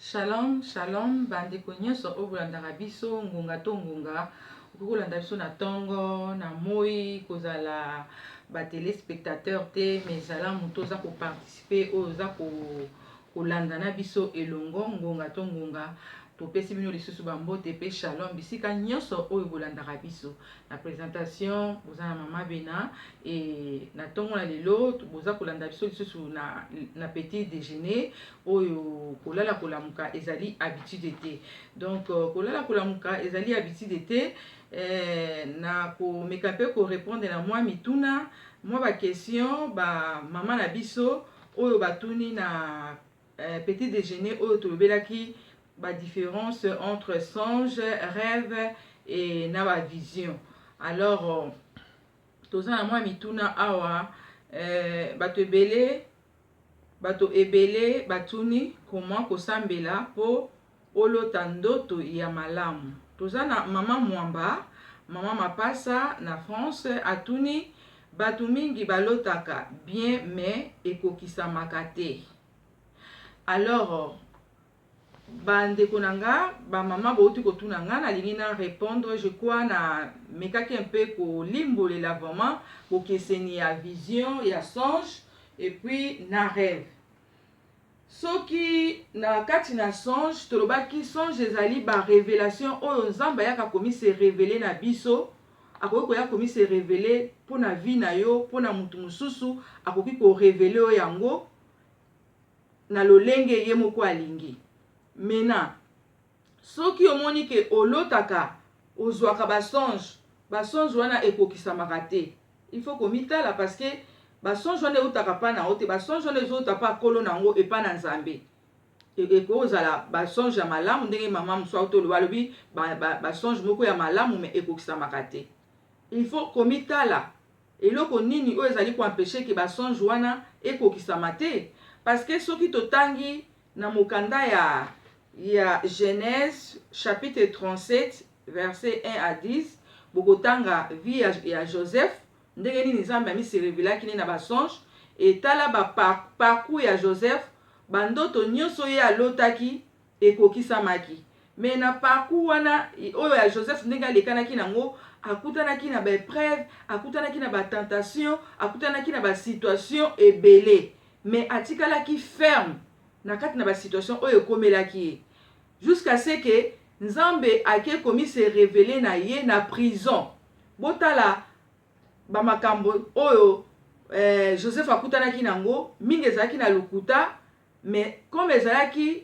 Shalom shalom ba ndeko nionso oyo bolandaka biso ngonga to ngonga, okoki kolanda biso na tongo, na moyi, kozala ba telespectateurs te mais zala moto oza ko participer oyo oza ko kolanda na biso elongo ngonga to ngonga. Topesi bino lisusu ba mbote pe shalom bisika nionso oyo bolandaka biso. Na presentation boza na mama Bena et na tongo na lelo boza kolanda biso lisusu na petit dejeuner oyo kolala kolamuka ezali habitude te. Donc kolala kolamuka ezali habitude te, na komeka pe ko repondre na mwa mituna, mwa ba question ba mama na biso oyo batuni na petit dejeuner oyo tolobelaki ba difference entre songe, reve et na ba vision. Alors toza na mwa mituna awa, bato ebele batuni comment kosambela po olota ndoto ya malamu. Toza na mama Mwamba, mama Mapasa na France, atuni bato mingi balotaka bien mais ekokisamaka te. Alors bandeko na nga ba mama bouti kotuna nga, nalingi na répondre. Je crois na mekaki un peu kolimbolela vraiment bokeseni ya vision, ya songe et puis na rêve. Soki na kati na songe, tolobaki songe ezali ba révélation oyo Nzambe ayaka komi se révéler na biso. Akoki koya komi se révéler mpo na vie na yo, mpo na mutu mosusu, akoki ko révéler oyo yango na lolenge ye moko alingi. Maintenant soki omoni ke olotaka, ozwaka ba songe, ba songe wana ekokisamaka te, il faut komitala, parce que ba songe wana eutaka pa na yo te, ba songe wana ezouta pa kolo na yango epa na Nzambe. Ekozala ba songe ya malamu, ndenge mama mosusu auti oloba, alobi ba songe moko ya malamu mais ekokisamaka te. Il faut komitala eloko nini oyo ezali koempêcher ke ba songe wana ekokisama te, parce que soki totangi na mokanda ya Genèse chapitre 37 verset 1 à 10, bokotanga vie ya Joseph, ndenge nini Nzambe amiserevelaki ne na basonge. Etala ba parcours ya Joseph, bandoto nyonso ye alotaki ekokisamaki. Mais na parcours wana oyo ya Joseph, ndenge alekanaki nango, akutanaki na baépreuve, akutanaki na batentation, akutanaki na basituation ebele, mais atikalaki ferme na kati na basituation oyo ekomelaki ye, jusqu'à ce que Nzambe ake komi se révéler na ye na prison. Botala bamakambo oyo Joseph akutanaki nango, mingi ezalaki na lokuta, mais comme ezalaki,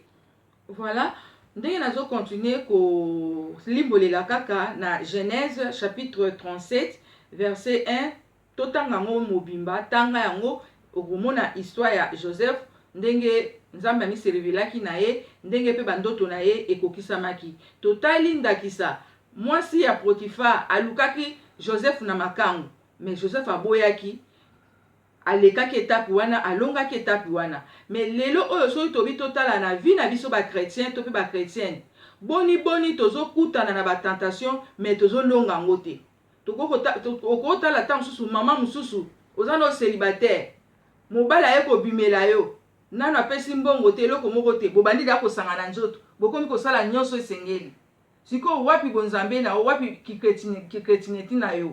voilà ndenge nazocontinue kolimbolela kaka na Genèse chapitre 37 verset 1. Totanga yango mobimba, tanga yango, okomona histoire ya Joseph, ndenge Nzambe amiserevelaki na ye, ndenge mpe bandoto na ye ekokisamaki. Totali ndakisa mwasi ya Potifar alukaki Joseph na makangu, mais Joseph aboyaki, alekaki etape wana, alongaki etape wana. Mais lelo oyo, soki tobi totala na vie na biso bachrétien to mpe bachrétienne, boni boni tozokutana na batentation mais tozolonga yango te? Okotala ntango mosusu mama mosusu oza na célibataire, mobali aye kobimela yo, nano apesi mbongo te, eloko moko te, bobandi deya kosanga na nzoto, bokomi kosala nyonso esengeli. Sikoyo wapi bonzambe na yo? Wapi kichrétienté na yo?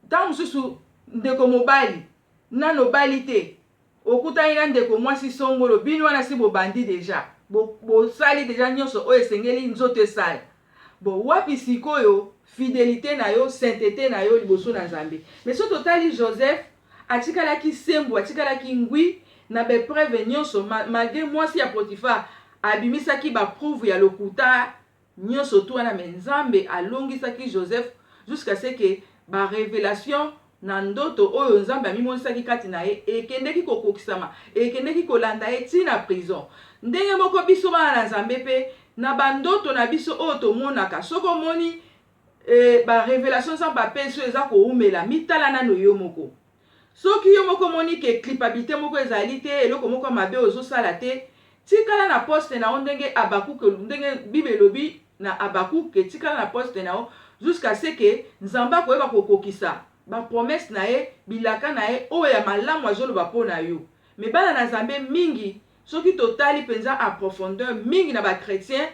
Ntango mosusu ndeko mobali, nano obali te, okutani na ndeko mwasi songolo, bino wana si bobandi déjà, bosali déjà nyonso oyo esengeli nzoto esala. Bon, wapi sikoyo fidélité na yo, sainteté na yo liboso na Nzambe? Mais soki totali Joseph, atikalaki sembo, atikalaki ngwi na baépreuve nyonso, malgré mwasi ya Potifar abimisaki bapreuve ya lokuta nyonso tu wana, mais Nzambe alongisaki Joseph jusqu'à ce que barévélation na ndoto oyo Nzambe amimonisaki kati na ye ekendeki kokokisama, ekendeki kolanda ye ntina prison. Ndenge moko biso bana na Nzambe mpe na bandoto na biso oyo tomonaka, soki omoni barévélation Nzambe apesi oyo eza koumela, mitala nano yo moko. Soki yo moko omoni ke culpabilité moko ezali te, eloko moko mabe ozosala te, tikala na poste na yo, ndenge Abakuk, ndenge Bible elobi na Abakuk ke tikala na poste na yo jusqu'à ce que Nzambe akoyeba kokokisa bapromesse na ye, bilaka na ye oyo ya malamu azoloba mpo na yo. Mais bana na Nzambe mingi Soki totali mpenza en profondeur, mingi na bachrétien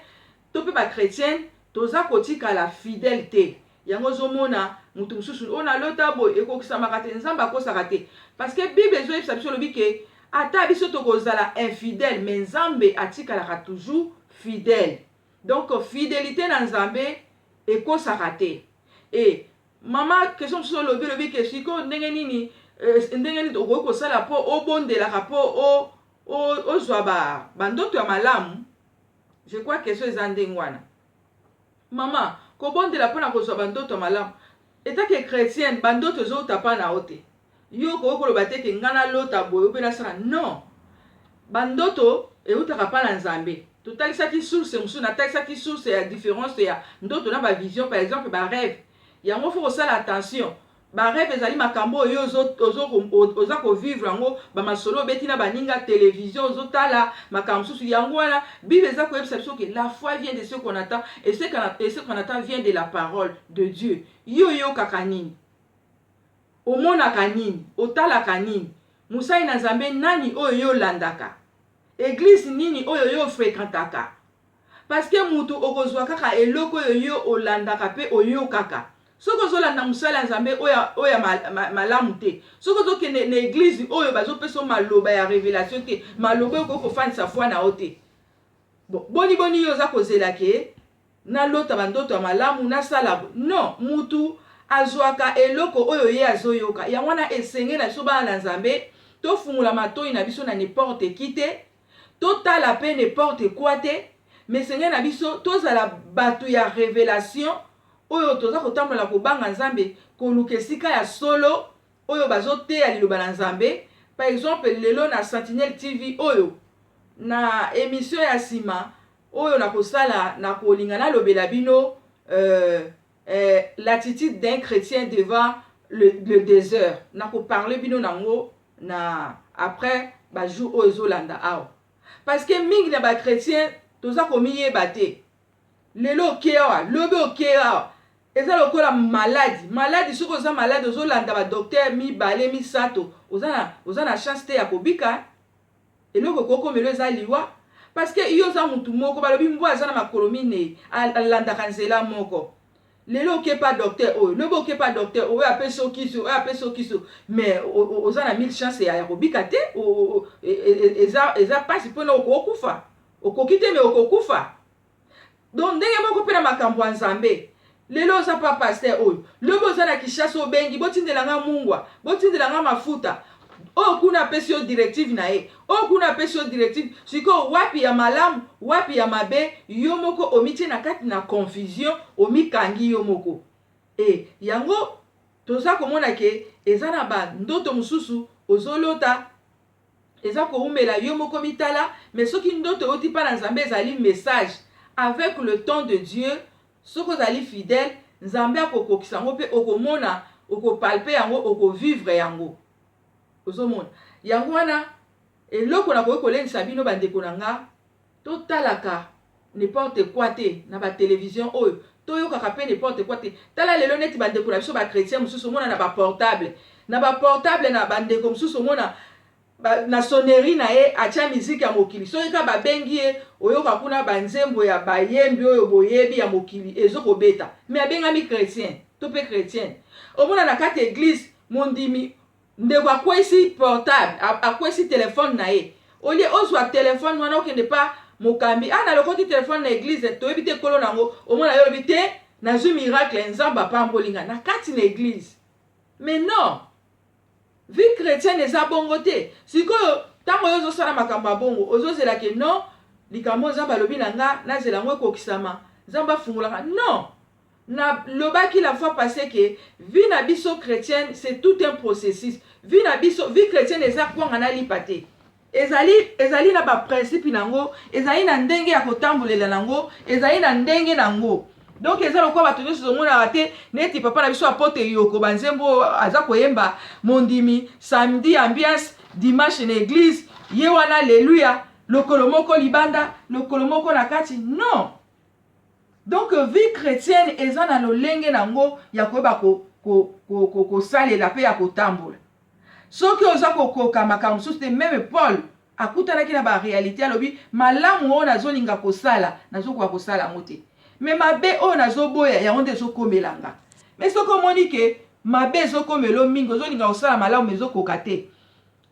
to mpe bachrétienne toza kotikala fidèle te. Yango ozomona moto mosusu oyo nalota boye, ekokisamaka te. Nzambe akosaka te, parce que Bible ezoyebisa biso, elobi ke ata biso tokozala infidèle, mais Nzambe atikalaka toujours fidèle. Donc fidélité na Nzambe ekosaka te. E mama, question mosusu olobi, olobi ke sikoyo ndenge nini, ndenge nini okoki kosala mpo obondelaka mpo ozwa bandoto ya malamu? Je crois question eza ndenge wana. Mama, kobondela mpona kozwa bandoto ya malamu, etake chrétienne, bandoto ezouta mpa na yo te. Yo okoki koloba te ke ngai nalota boye obe nasala. Non, bandoto eutaka mpa na Nzambe. Totalisaki source mosusu, natalisaki source ya différence ya ndoto na bavision, par exemple barêve. Yango faut kosala attention. Barêve ezali makambo oyo oza kovivre yango, bamasolo obeti na baninga, télévision ozotala, makambo mosusu. Yango wana Bible eza koyebisa biso ke la foi vient de ce qu'on attend et ce qu'on attend vient de la parole de Dieu. Yo oyokaka nini? Omonaka nini? Otalaka nini? Mosali na Nzambe nani oyo yo olandaka? Église nini oyo yo ofréquentaka? Parce que mutu okozwa kaka eloko oyo yo olandaka mpe oyokaka. Soki ozolanda mosala ya Nzambe oyo ya malamu te, soki ozokende na église oyo bazopesa maloba ya révélation te, maloba oyo okoki kofandisa foi na yo te, bon, boni boni yo oza kozela ke nalota bandoto ya malamu, nasala? Non, mutu azwaka eloko oyo ye azoyoka. Yango wana esenge na biso bana na Nzambe tofungola matoi na biso na n'importe qui te, totala mpe n'importe quoi te, mais esenge na biso tozala bato ya révélation oyo toza kotambola kobanga Nzambe, koluka esika ya solo oyo bazoteya liloba na Nzambe. Par exemple, lelo na Sentinelle TV oyo, na émission ya nsima oyo nakosala, nakolinga nalobela bino l'attitude d'un chrétien devant le désert. Nakoparle bino nango na après bajour oyo ezolanda awa, parce que mingi na bachrétien toza komiyeba te. Lelo oke awa, lobi oke awa, eza lokola maladi. Maladi, soki oza maladi, ozolanda badocteur mibale, misato, oza na chance te ya kobika. Eloko ekokomelo eza liwa, parce que yo oza mutu moko. Balobi mbwa aza na makolo minei, alandaka nzela moko. Lelo okepa docteur oyo, lobi okepa docteur oyo, apesi okisi oyo, apesi okisi, mais oza na mille chance ya kobika te. Eza mpasi mpona okokufa, okoki te, mais okokufa. Donc ndenge moko mpe na makambo ya Nzambe. Lelo oza pa pasteur oyo, lobi oza na Kinshasa, obengi: "Botindelanga mungwa, botindelanga mafuta." Oyo kuna apesi yo directive na ye, oyo kuna apesi yo directive. Sikoyo wapi ya malamu, wapi ya mabe? Yo moko omitie na kati na confusion, omikangi yo moko. E yango toza komona ke eza na bandoto mosusu ozolota, eza kowumela, yo moko mitala. Mais soki ndoto euti mpa na Nzambe, ezali message. Avec le temps de Dieu, soki ozali fidèle, Nzambe akokokisa yango mpe okomona, okopalper yango, okovivre yango, ozomona yango. Wana eloko nakoki kolendisa bino, bandeko na nga: totalaka n'importe quoi te na batelevizio oyo, toyokaka mpe n'importe quoi te. Tala lelo neti bandeko na biso bachrétien mosusu, omona na baportable na bandeko mosusu, omona na sonnerie na ye atia miziki ya mokili. Soki ka babengi ye, oyoka kuna banzembo ya bayembi oyo boyebi ya mokili ezokobeta, mais abengami chrétien to mpe chrétienne. Omona na kati église, mondimi ndeko akwesi portable, akwesi telefone na ye. Olie ozwa telefone wana, okende pa mokambi: "Ah, nalokoti telefone na église, toyebi te ekolo nango." Omona yo olobi te: "Nazwi miracle, Nzambe apamboli nga na kati na église." Mais non, vie chrétienne eza bongo te. Sikoyo ntango oyo ozosala makambo ya bongo, ozozela ke non, likambo Nzambe alobi na nga, nazela yango ekokisama, Nzambe afungolaka? Non, nalobaki la fois passée ke vie na biso chrétienne, c'est tout un processus. Vie na biso, vie chrétienne, eza kwanga na lipa te. Ezali na baprincipe nango, ezali na ndenge ya kotambolela nango, ezali na ndenge nango. Donc eza lokola bato nyonso tomonaka te, neti papa na biso apote Yoko, banzembo aza koyemba, mondimi samedi ambiance, dimanche na église ye wana alleluya, lokolo moko libanda, lokolo moko na kati. Non, donc vie chrétienne eza na lolenge nango ya koyeba kosalela mpe ya kotambola. Soki oza kokoka makambo mosusu te, même Paul Akutanaki na ba realite, alobi malamu oyo nazolinga kosala nazokoka kosala yango te, mais mabe oyo nazoboya yango nde ezokomela nga. Mais soki omoni ke mabe ezokomela yo mingi, ozolinga kosala malamu mais ezokoka te,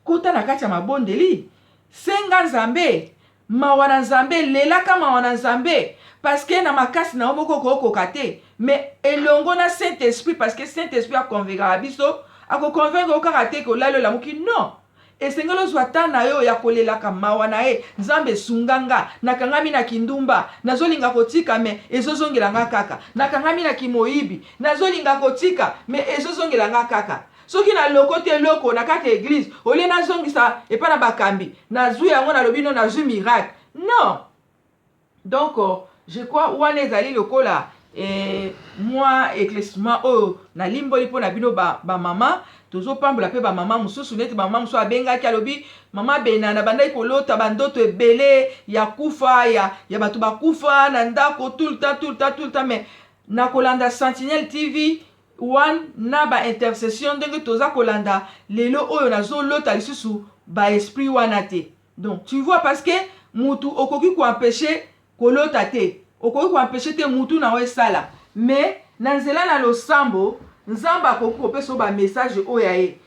kota na kati ya mabondeli, senga Nzambe mawa na Nzambe, lelaka mawa na Nzambe, parce que na makasi na yo moko okokoka te, mais elongo na Saint Esprit, parce que Saint Esprit aconvaincaka biso. Akoconvaincre yo kaka te ke olali olamuki, non. Esengeli ozwa temps na yo ya kolelaka mawa na ye. Nzambe, sunga nga, nakangami na kindumba, nazolinga kotika mais ezozongela nga kaka. Nakangami na kimoyibi, nazolinga kotika mais ezozongela nga kaka. Soki nalokoti eloko na kati ya église, olie nazongisa epai na bakambi, nazwi yango, nalobi no, nazwi miracle, non. Donc je crois wana ezali lokola mwa éclaircissement oyo nalimboli mpo na bino bamama. Ba tozopambola mpe bamama mosusu, neti bamama mosusu abengaki, alobi: "Mama Bena, na bandaki kolota bandoto ebele ya kufa ya bato bakufa na ndako tout le temps, tout le temps, tout le temps, mais na kolanda Sentinelle TV 1 na baintercession ndenge toza kolanda lelo oyo, nazolota lisusu baesprit wana te." Donc tu vois, parce que mutu okoki koempêcher kolota te, okoki koempêcher te mutu na yo esala, mais na nzela na losambo, Nzambe akoki kopesa yo bamessage oyo ya ye.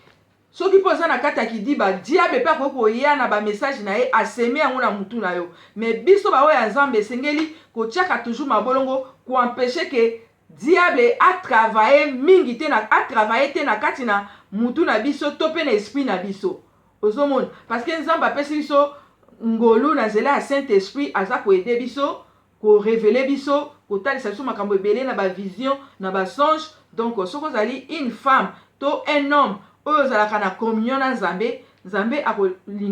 Soki mpo oza na kati ya kidiba, diable mpe akoki koya na bamessage na ye, asemer yango na mutu na yo. Mais biso baoyo ya Nzambe, esengeli kotiaka toujours mabolongo, koempêcher ke diable atravaille mingi te, atravaille te na kati na mutu na biso to mpe na esprit na biso. Ozomona, parce que Nzambe apesi biso ngolu na nzela ya Saint Esprit, aza koaider biso, korévéler biso, kotalisa biso makambo ebele na bavision, na basonge. Donc soki ozali une femme to un homme oyo ozalaka na communion na Nzambe, Nzambe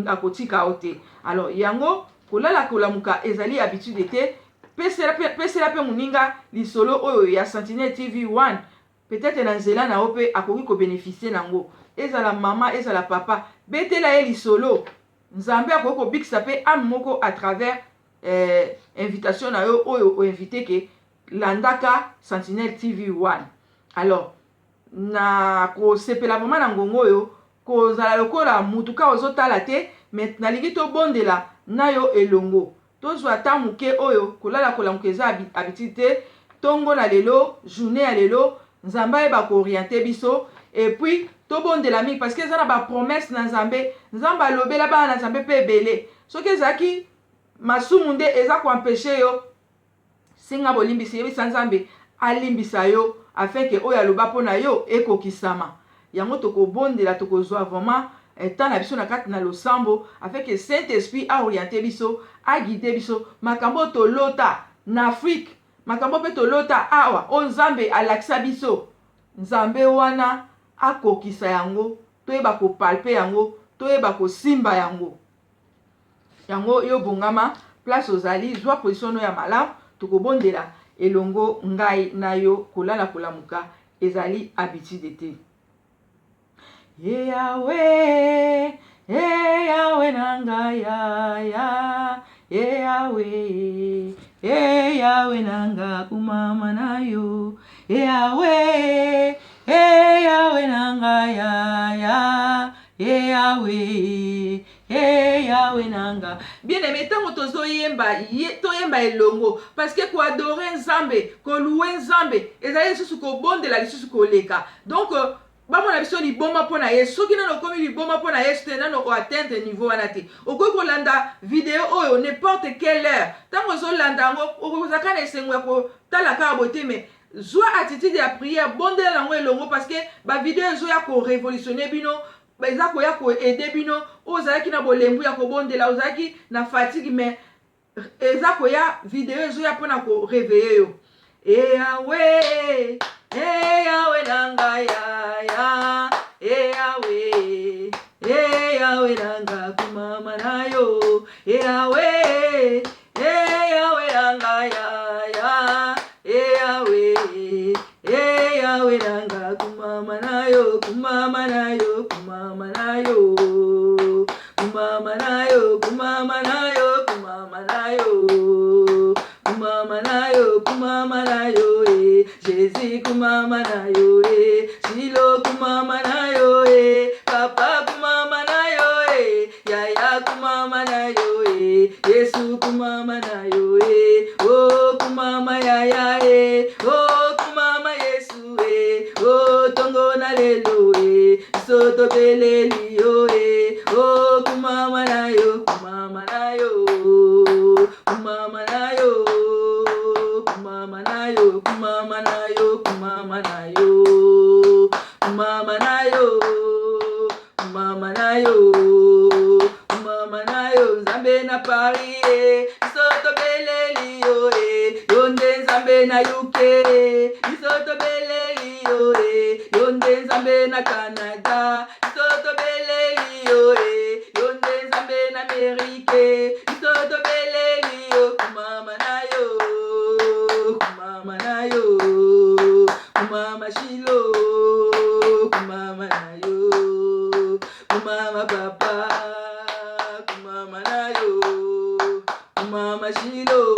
akotika yo te. Alors yango, kolala kolamuka ezali habitude te. Pesela mpe moninga lisolo oyo ya Sentinelle TV 1. Peut-être na nzela na yo mpe akoki kobénéficier nango. Ezala mama, ezala papa, betela ye lisolo. Nzambe akoki kobikisa mpe âme moko à travers invitation na yo oyo oinvite ke landaka Sentinelle TV 1. Alors na kosepela vraiment na ngongo oyo, kozala lokola mutu kaka ozotala te, mais nalingi tobondela na yo elongo. Tozwa ata moke oyo kolala kolamuka eza habitude te. Ntongo na lelo, journée ya lelo, Nzambe ayeba koorienter biso. Et puis tobondela mingi, parce que eza na bapromesse na Nzambe. Nzambe alobela bana na Nzambe mpe ebele. Soki ezalaki masumu nde eza koempêcher yo, senga bolimbisi, yebisa Nzambe alimbisa yo, afin ke oyo aloba mpo na yo ekokisama. Yango tokobondela, tokozwa vraiment temps na biso na kati na losambo, afin ke Saint Esprit aoriente biso, aguide biso. Makambo oyo tolota na Afrique, makambo mpe tolota awa, oyo Nzambe alakisa biso, Nzambe wana akokisa yango, toyeba kopalper yango, toyeba kosimba yango. Yango yo bongama place ozali, zwa position no ya malamu, tokobondela elongo ngai na yo. Kolala kolamuka ezali habitude te. Ye Yawe, e Yawe na ngai ya, e Yawe, e Yawe na nga, kumama na yo. E Yawe, e Yawe na ngai ya, e Yawe, e Yawe na nga. Bien aimé, ntango tozoyemba, toyemba elongo, parce que koadorer Nzambe, kolouer Nzambe ezali lisusu kobondela lisusu koleka. Donc bamona biso liboma mpo na Yesu. Soki nano okomi liboma mpo na Yesu te, nano oatteindre niveau wana te. Okoki kolanda video oyo n'importe quelle heure. Ntango ozolanda yango, okozalaka na esengo ya kotala kaka boye te, mais zwa attitude ya prière, bondela yango elongo, parce que bavideo ezoya korévolutionner bino, eza koya koaider bino. Oyo ozalaki na bolembu ya kobondela, ozalaki na fatigue, mais eza koya, video ezoya mpona koréveiller yo. Eyawe, eyawe na ngai ya, eyawe, eyawe na nga, kumama na yo. Eyawe, eyawe na ngai ya, eyawe, eyawe na nga, kumama na yo, kumama na yo, kumama na yo, kumama na yo, kumama na yo, kumama na yo, kumama na yo, kumama na yo, e Jésus, kumama na yo, e Silo, kumama na yo, e papa, kumama na yo, e yaya, kumama. na yo e o kumama yaya e o kumama Yesu e o tongo na lelo e biso tobeleli yo e o kumama na yo kumama na yo kumama na yo kumama na yo kumama na yo kumama na yo kumama na yo kumama na yo kumama na yo nzambe na Paris e biso tobeleli yo e yo nde nzambe na UK biso tobeleli yo e yo nde nzambe na Canada biso tobeleli yo e yo nde nzambe na Amerike biso tobeleli yo kumama na yo kumama na yo kumama Shilo kumama na yo kumama papa kumama na yo kumama Shilo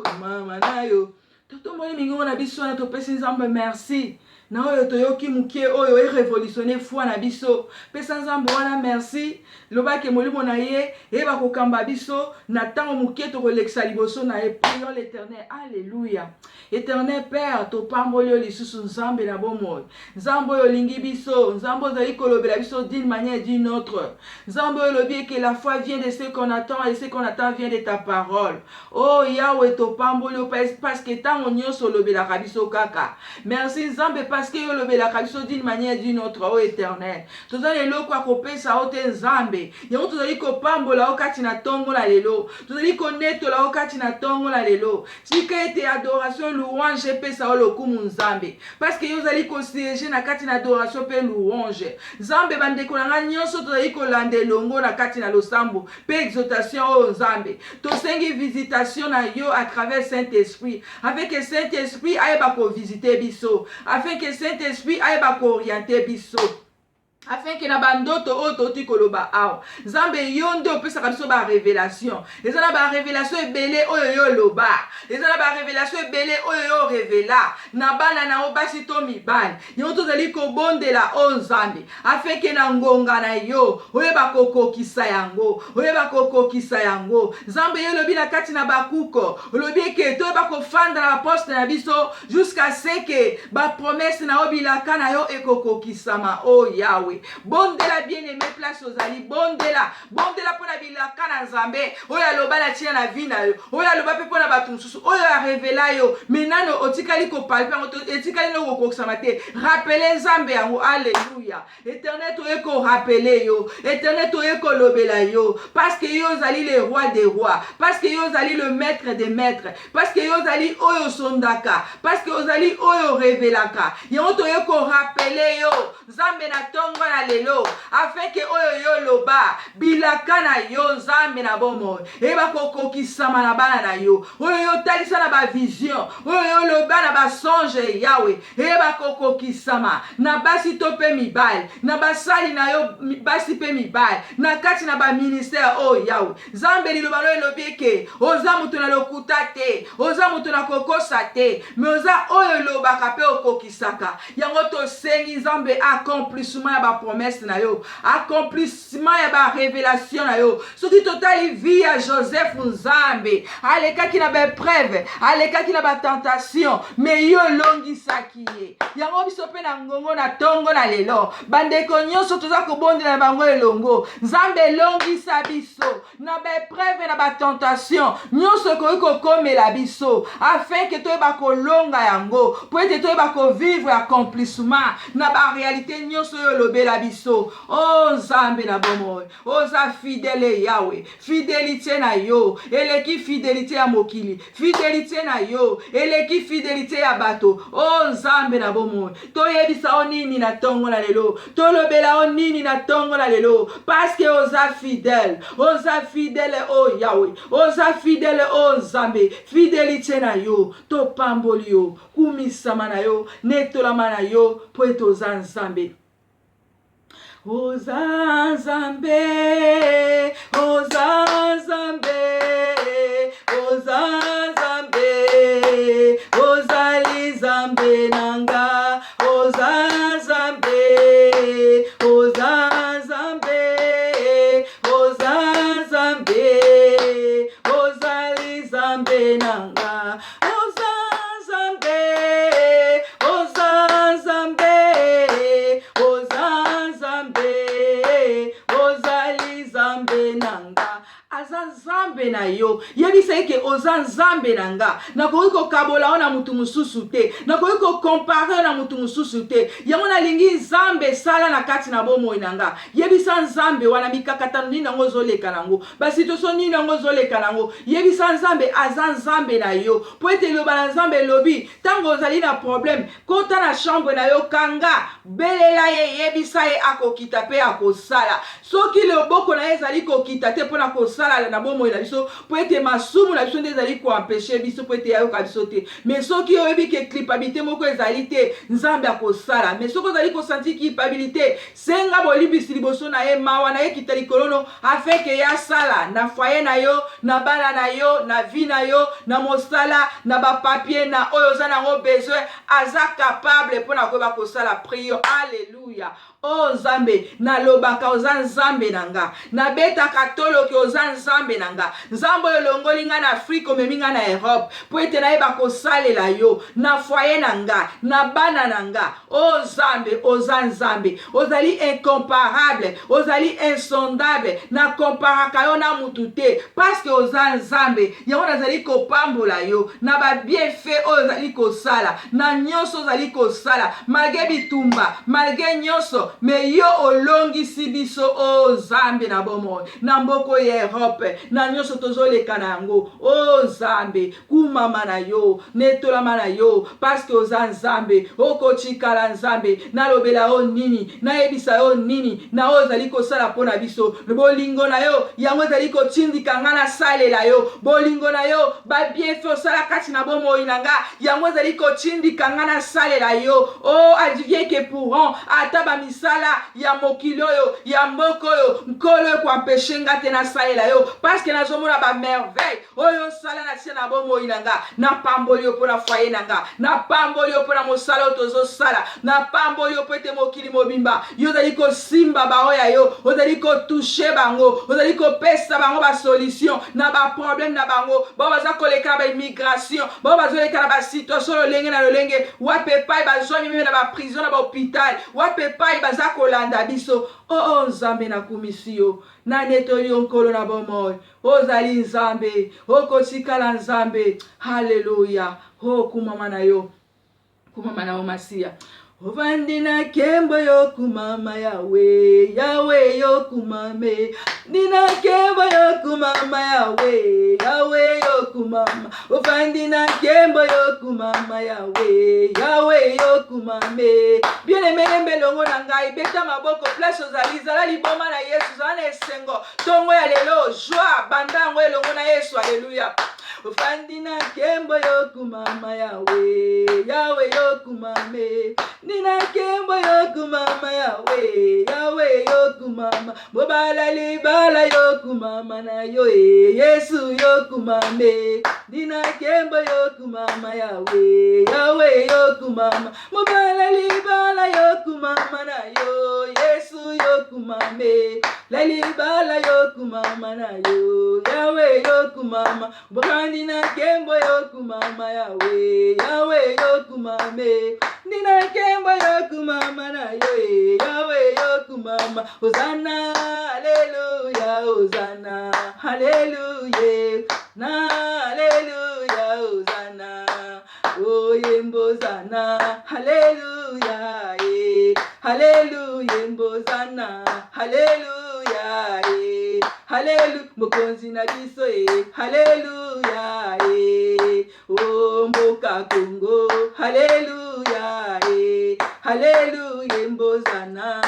kumama na yo. Totomboli mingongo na biso wana, topesi Nzambe merci na oyo toyoki moke oyo erevolutionne foi na biso. Pesa Nzambe wana merci, lobake molimo na ye eyeba kokamba biso na ntango moke tokolekisa liboso na ye. Prions l'Éternel. Alléluia. Éternel Père, topamboli yo lisusu Nzambe na bomoi, Nzambe oyo olingi biso, Nzambe ozali kolobela biso d'une manière d'une autre, Nzambe oyo olobi que la foi vient de ce qu'on attend et ce qu'on attend vient de ta parole. Oh Yahweh, topamboli yo parce que ntango nyonso olobelaka biso kaka. Merci Nzambe, parce que yo olobelaka biso d'une manière d'une autre. O Éternel, toza na eloko ya kopesa yo te Nzambe, yango tozali kopambola yo kati na ntongo na lelo, tozali konetola yo kati na ntongo na lelo. Tika ete adoration, louange epesa yo lokumu Nzambe, parce que yo ozali kosiéger na kati na adoration mpe louange. Nzambe, bandeko na ngai nyonso tozali kolanda elongo na kati na losambo mpe exhortation oyo, Nzambe, tosengi visitation na yo à travers Saint Esprit, afin que Saint Esprit ayeba kovisite biso, afin que Saint Esprit ayeba koorienter biso, afin que na bandoto oyo touti koloba awa, Nzambe, yo nde opesaka biso barévélation. Eza na barévélation ebele oyo yo oloba, eza na barévélation ebele oyo yo orévéler na bana na yo basi to mibali. Yango tozali kobondela oyo Nzambe, afin que na ngonga na yo oyeba kokokisa yango, oyeba kokokisa yango. Nzambe, yo olobi na kati na Habakuko, olobi eke toyeba kofanda na baposte na biso jusqu'à ce que bapromesse na yo, bilaka na yo ekokokisama. O Yawe, bondela, bien aimé, place ozali, bondela, bondela mpo na bilaka na Nzambe oyo aloba na ntina na vie na yo, oyo aloba mpe mpo na bato mosusu, oyo arévéler yo, mais nano otikali kopalper yango, etikali no kokokisama te. Rappeler Nzambe yango. Alleluya. Éternel, toye korappeler yo. Éternel, toye kolobela yo, parce que yo ozali le roi des rois, parce que yo ozali le maître des maîtres, parce que yo ozali oyo osondaka, parce que ozali oyo orévélaka. Yango toye korappeler yo Nzambe na ntongo na lelo, afin que oyo yo loba, bilaka na yo Nzambe na bomoi, eyeba kokokisama na bana na yo. Oyo yo otalisa na bavision, oyo yo loba na basonge, Yawe, eyeba kokokisama na basi to mpe mibali, na basali na yo basi mpe mibali, na kati na baministère oyo. Yawe Nzambe, liloba no elobi eke oza moto na lokuta te, oza moto na kokosa te, mais oza oyo elobaka mpe okokisaka yango. Tosengi Nzambe accomplissement ya bapromesse na yo, accomplissement ya barévélation na yo. Soki totali vie ya Joseph, Nzambe, alekaki na baépreuve, alekaki na batentation, mais yo olongisaki ye. Yango biso mpe na ngongo na ntongo na lelo, bandeko nyonso toza kobondela na bango elongo, Nzambe, elongisa biso na baépreuve, na batentation nyonso ekoki kokomela biso, afin que toyeba kolonga yango, po ete toyeba kovivre accomplissement na baréalité nyonso oyo olobela biso. O Nzambe na bomoi, oza fidèle. Yawe, fidélité na yo eleki fidélité ya mokili, fidélité na yo eleki fidélité ya bato. O Nzambe na bomoi, toyebisa o nini na ntongo na lelo? Tolobela o nini na ntongo na lelo? Parce que oza fidèle, oza fidèle. O Yawe, oza fidèle. O Nzambe, fidélité na yo, topamboli yo, kumisama na yo, netolama na yo, mpo ete oza Nzambe, oza Nzambe, oza Nzambe, oza Nzambe, ozali Nzambe na nga, oza Nzambe, oza Nzambe, oza Nzambe, ozali. Nzambe na nga, oza Nzambe, oza Nzambe, oza Nzambe, ozali Nzambe na nga. Aza Nzambe na yo. Yebisa ye ke oza Nzambe na nga. Nakoki kokabola yo na mutu mosusu te. Nakoki ko comparer yo na mutu mosusu te. Yango nalingi Nzambe sala na kati na bomoi na nga. Yebisa Nzambe wana mikakatano nini yango ozoleka na yango. Ba situation nini yango ozoleka na yango. Yebisa Nzambe aza Nzambe na yo. Po ete liloba na Nzambe elobi, tango ozali na problème, kota na chambre na yo, kanga, belela ye, yebisa ye akokita pe akosala. Soki loboko na ye ezali kokita te mpo na kosala na bomoi na biso, mpo ete masumu na biso nde ezali ko empecher biso mpo ete ayoka biso te. Mais soki oyebi ke culpabilite moko ezali te, Nzambe akosala. Mais soki ozali ko sentir culpabilite, senga bolimbisi liboso na ye, mawa na ye ekita likolo no, afin que ye asala na foyer na yo, na bana na yo, na vie na yo, na mosala, na ba papiers, na oyo oza na yango besoin, aza capable mpo na koyeba kosala. Prions. Alleluia. Oh Nzambe, nalobaka oza Nzambe na nga. Nabetaka tolo ke oza Nzambe na nga. Nzambe oyo olongoli nga na Afrique omemi nga na Europe po ete nayeba kosalela yo na foyer na nga, na bana na nga. Oh Nzambe, oza Nzambe. Ozali incomparable, ozali insondable. Na comparaka yo na mutu te parce que oza Nzambe. Yango nazali kopambola yo na ba bienfaits oyo ozali kosala. Na nionso ozali kosala malgre bitumba malgre nionso mais yo olongisi biso oh Nzambe na bomoi na mboko ya Europe na nionso tozoleka na yango oh Nzambe kumama na yo netolama na yo parce que oza Nzambe okotikala Nzambe nalobela yo nini nayebisa yo nini na oyo ozali kosala mpo na biso bolingo na yo yango ezali kotindika nga nasalela yo bolingo na yo ba bienfaits osala kati na bomoi na nga yango ezali kotindika nga nasalela yo o oh, advient que pourront ata bamisala ya mokili oyo ya mboka oyo nkolo ekoampeshe nga te nasalela yo parce que nazomona bamerveille oyo osala na tina na bomoi na nga. Napamboli yo mpo na foyer na nga, napamboli yo mpo na mosala oyo tozosala, napamboli yo mpo ete mokili mobimba yo ozali kosimba baoyo ya yo, ozali kotouche bango, ozali kopesa bango basolution na baproblème na bango, bao baza koleka na baimmigration, bao bazoleka na basituation lolenge na lolenge, wapi epai bazwami meme na baprison na bahopital, wapi epai baza kolanda biso. Oh, oh Nzambe, nakumisi yo, nanetoli yo Nkolo na bomoi. Ozali Nzambe, okotikala Nzambe. Haleluya! Oh, kumama na yo, kumama na yo Masiya. Ovandi na nkembo yo kumama Yawe, Yawe yo kumame. Ndi na nkembo yo kumama Yawe, Yawe yo kumama. Ovandi na nkembo yo kumama Yawe, Yawe yo kumame. Bien aimé, yemba elongo na ngai, beta maboko place ozali, zala liboma na Yesu, zala na esengo. Tongo ya lelo joie banda yango elongo na Yesu aleluya. Ofandi na nkembo yokumama Yawe, Yawe yokumame. Ndi na nkembo yokumama Yawe, Yawe yokumama. Mobala libala yokumama na yo e Yesu yokumame. Ndi na nkembo yokumama Yawe, Yawe yokumama. Mobala libala yokumama na yo Yesu yokumame la libala yokumama na yo Yawe yokumama bokandi na nkembo yokumama Yawe Yawe yokumame ndi na nkembo yokumama na yo e Yawe yokumama Hosanna haleluya Hosanna haleluya na haleluya Hosanna Oye mbozana, haleluya, eh. Haleluya mbozana, haleluya, eh. Halelu mokonzi na biso eh. Haleluya, eh. O mboka Congo, haleluya, eh. Haleluya mbozana.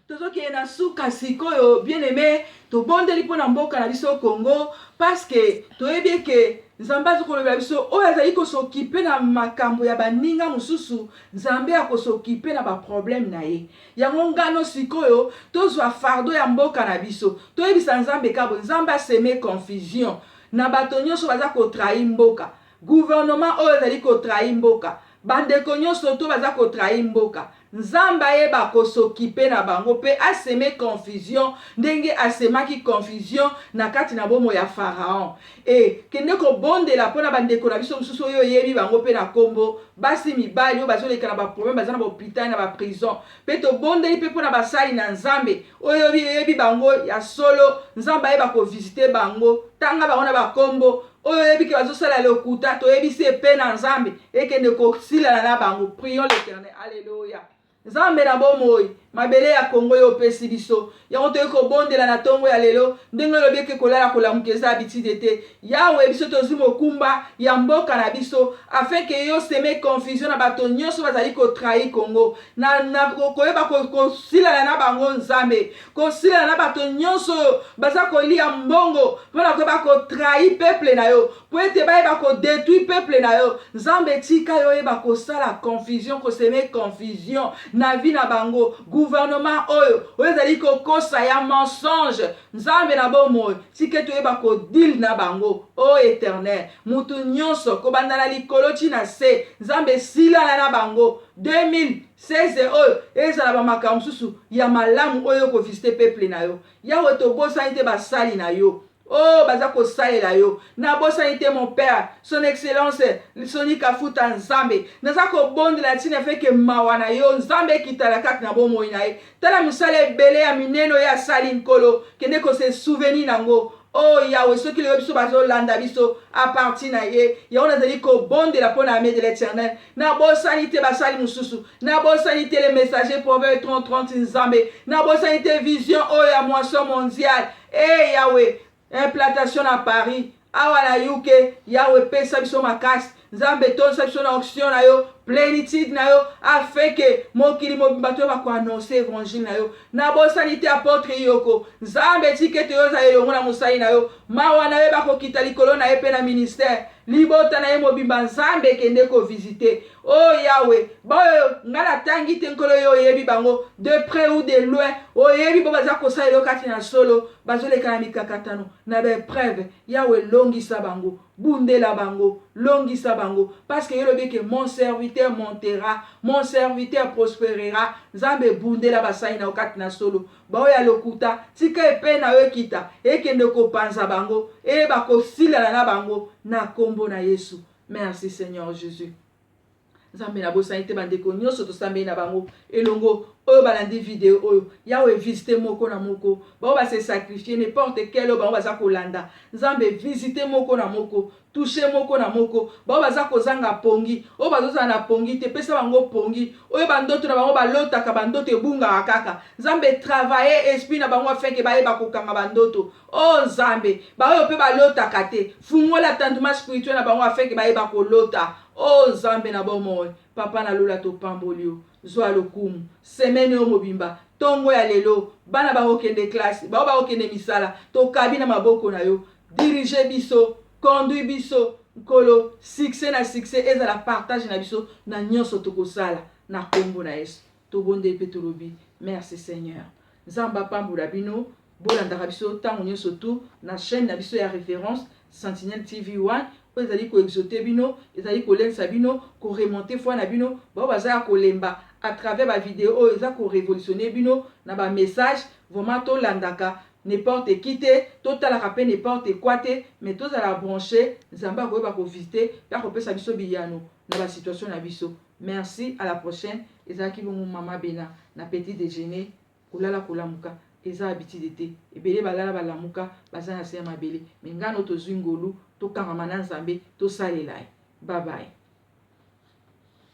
Tozokende na suka sikoyo bien aime, tobondeli mpo na mboka na biso Congo parce que toyebi eke Nzambe azo kolobela biso oyo azali kosokipe na makambo ya baninga mosusu, Nzambe akosokipe na ba problème na ye. Yango ngano sikoyo tozwa fardeau ya mboka na biso, toyebisa Nzambe kabo Nzambe aseme confusion na bato nyonso baza ko trahir mboka, gouvernement oyo ezali ko trahir mboka. Bandeko nyonso to baza kotrahir mboka, Nzambe ayeba ko s'occuper na bango pe a semer confusion ndenge a semaki confusion na kati na bomoi ya Pharaon. E kende kobondela pona bandeko na biso mosusu oyo oyebi bango pe na kombo, basi mibali oyo bazoleka na ba problème, baza na ba hopital na ba prison. Pe tobondeli pe pona basali na Nzambe oyo oyebi bango ya solo, Nzambe ayeba ko visiter bango, tanga bango na ba kombo. Oyo oyebi ke bazosala lokuta, toyebisi epe na Nzambe ekende kosilana na bango. Prions l'Eternel. Alleluia. Nzambe na bomoi, mabele ya Congo yo opesi biso yango, toyei kobondela na ntongo ya lelo, ndenge olobi eke kolala kolamuka eza habitude te. Yawe, biso tozwi mokumba ya mboka na biso, afin ke yo semer confusion na bato nyonso bazali kotrahir Congo na koyeba kosilana na bango. Nzambe, kosilana na bato nyonso oyo baza kolia mbongo mpona koyeba kotrahir peuple na yo, mpo ete bayeba kodétruire peuple na yo. Nzambe, tika yo oyeba kosala confusion, kosemer confusion na vie na bango. Gouvernement oyo ezali kokosa ya mensonge, Nzambe na bomoi, tika ete oyeba kodeal na bango. O Éternel, mutu nyonso kobanda na likolo ti na se, Nzambe, esilana na bango. 2016 oyo ezala bamakambo mosusu ya malamu oyo okovisiter peuple na yo. Yawe, tobosani te basali na yo oyo baza kosalela yo. Nabosani te mon père, Son Excellence Soni Kafuta. Nzambe, naza kobondela ntina feke mawa na yo, Nzambe, ekitala kati na bomoi na ye. Tala mosala ebele ya minene oyo asali. Nkolo, kende kose souvenir nango. O oh, Yawe, soki lelo biso bazolanda biso à partir na ye, yango nazali kobondela mpo na armée de l'Éternel. Nabosani te basali mosusu, nabosani te le Messager Proverbe 30 30. Nzambe, nabosani te vision oyo ya moisson mondiale. E Yawe, implantation na Paris, awa na UK. Yawe, pesa biso makasi. Nzambe, tondisa biso na onction na yo, plénitude na yo, afin ke mokili mobimba toyeba koannoncer évangile na yo. Nabosani te apôtre Yoko. Nzambe, tika ete yo ozala elongo na mosali na yo, mawa na yo bakokita likolo na ye mpe na ministère, libota na ye mobimba. Nzambe, ekende kovisiter. O oh, Yawe, baoyo ngai natangi te, Nkolo, yo oyebi bango de près ou de loin. Oyebi bo baza kosala elo kati na solo, bazoleka na mikakatano, na baépreuve. Yawe, longisa bango, bundela bango, longisa bango, parce que yo lobi ke mon serviteur montera, mon serviteur prospérera. Nzambe, bundela basali na yo kati na solo. Baoyo ya lokuta, tika epe na yo ekita, ekende kopanza bango, eyeba kosilana na bango na nkombo na Yesu. Merci, Seigneur Jésus. Nzambe, nabosani te bandeko nyonso tosambeli na bango elongo oyo balandi video oyo. Yawe, visite moko na moko bango base sacrifier, n'importe quel oyo bango baza kolanda. Nzambe, visite moko na moko, touche moko na moko bango baza kozanga pongi, oyo bazozala na pongi te, pesa bango pongi. Oyo bandoto na bango balotaka, bandoto ebungaka kaka, Nzambe, travaille esprit na bango afin ke bayeba kokanga bandoto. O Nzambe, baoyo mpe balotaka te, fungola entendement spirituel na bango afin ke bayeba kolota. O Nzambe na bomoi, Papa na lola, topamboli yo, zwa lokumu semaine oyo mobimba. Ntongo ya lelo, bana bakokende classe, bao bakokende misala, tokabi na maboko na yo. Dirige biso, conduit biso, Nkolo. Succès na succès ezala partage na biso na nyonso tokosala. Na nkombo na Yesu tobondeli mpe tolobi merci, Seigneur. Nzambe apambola bino. Bolandaka biso ntango nyonso tu na chaîne na biso ya référence, Sentinelle TV 1, oyo ezali koexauter bino, ezali kolendisa bino, koremonter foi na bino bao baza ya kolemba à travers bavideo oyo eza korévolutionner bino na bamessage. Vraiment, tolandaka n'importe qui te, totalaka mpe n'importe quoi te, mais tozala branché. Nzambe akoyeba kovisiter mpe akopesa biso biyano na basituation na biso. Merci, à la prochaine. Ezalaki bongo Mama Bena na petit déjeuner. Kolala kolamuka eza habitude te. Ebele balala balamuka, baza na se ya mabele, mais ngano tozwi ngolu, tokangama na Nzambe, tosalela ye. Bye bye.